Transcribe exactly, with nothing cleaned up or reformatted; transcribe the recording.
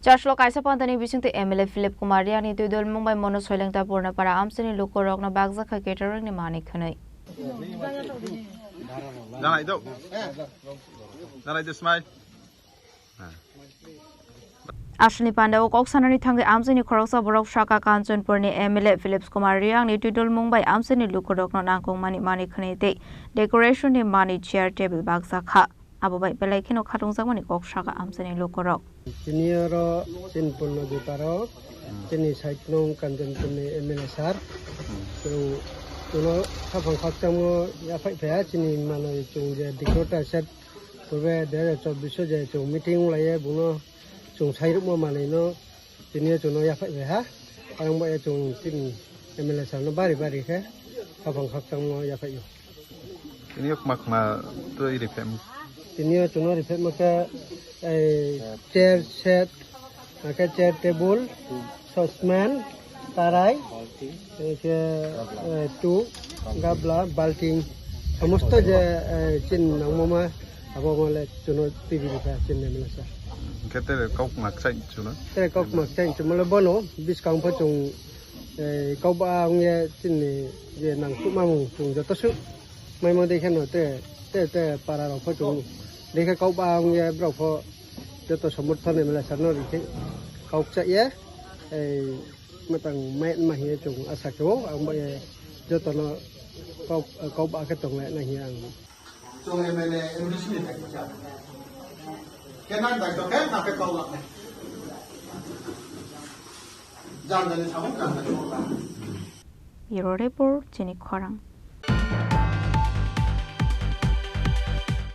Chaslo kaisa pantani bisingtwi M L A Philip Kumar Riyani twi dol Mumbai Mono Soilengta Purnapara amchaini lukurokno bakjakha catering ni manwi khwnwi. Dalai do. Dalai do smile. Aswkni pandao kok sanani thangwi amchaini khoroksa borok saka Kanchanpurni M L A Philip Kumar Riyangni twi dol Mumbai amchaini lukurokno nangkukmani manwi khwnwi tei decoration ni manwi chair table bakjakha. Abo bai belai kheno khatungjakmani kok saka amchaini lukurok. Tini oro chini Purno Diparo, chini side nung Kanchanpurni M L A sir. Chwng, chwngno khaphang khakchangmo yaphai phaiya, chini manwi chwng je dikota set purbe dui hajar chobbish o je chwng meeting wnglaio, bono chwng sairwkma manwino tini o chwngno yaphai phaiha. Ang bai chwng chini M L A sir no bari bari khe khaphang khakchangmo yaphaio. Tini o kma kma twi riphaima? Tini o chwngno riphaima khe, ei, chair set, hakhe chair table, sosman, tarai, hakhe, eh, tu, gabla, balting, somosto je, eh, chini nangmoma, abo mole chwngno twi ripha chini M L A sir. Hwnkhe tere kok ma kchai chwngno? Tere kok ma kchai chwngno bono, bwskang pho chwng, eh, kok ba wngya chini je nangkukmamung chwng joto su. Maimo dekhe no te, te, te para rok pho chwng dekhe kok ba wngya borok pho joto somorthon M L A sir no rikhe kok cha ya, ei, matang mai ma hiye chwng asa khe o ang bai joto no kok, kok ba khe tong lai na hiye ang. Chwng M L A, M D C ni daityo cha. Kenan daityo khe na khe kok ba. Jang jani samung jang jani kok ba. Bureau Report, chini khorang.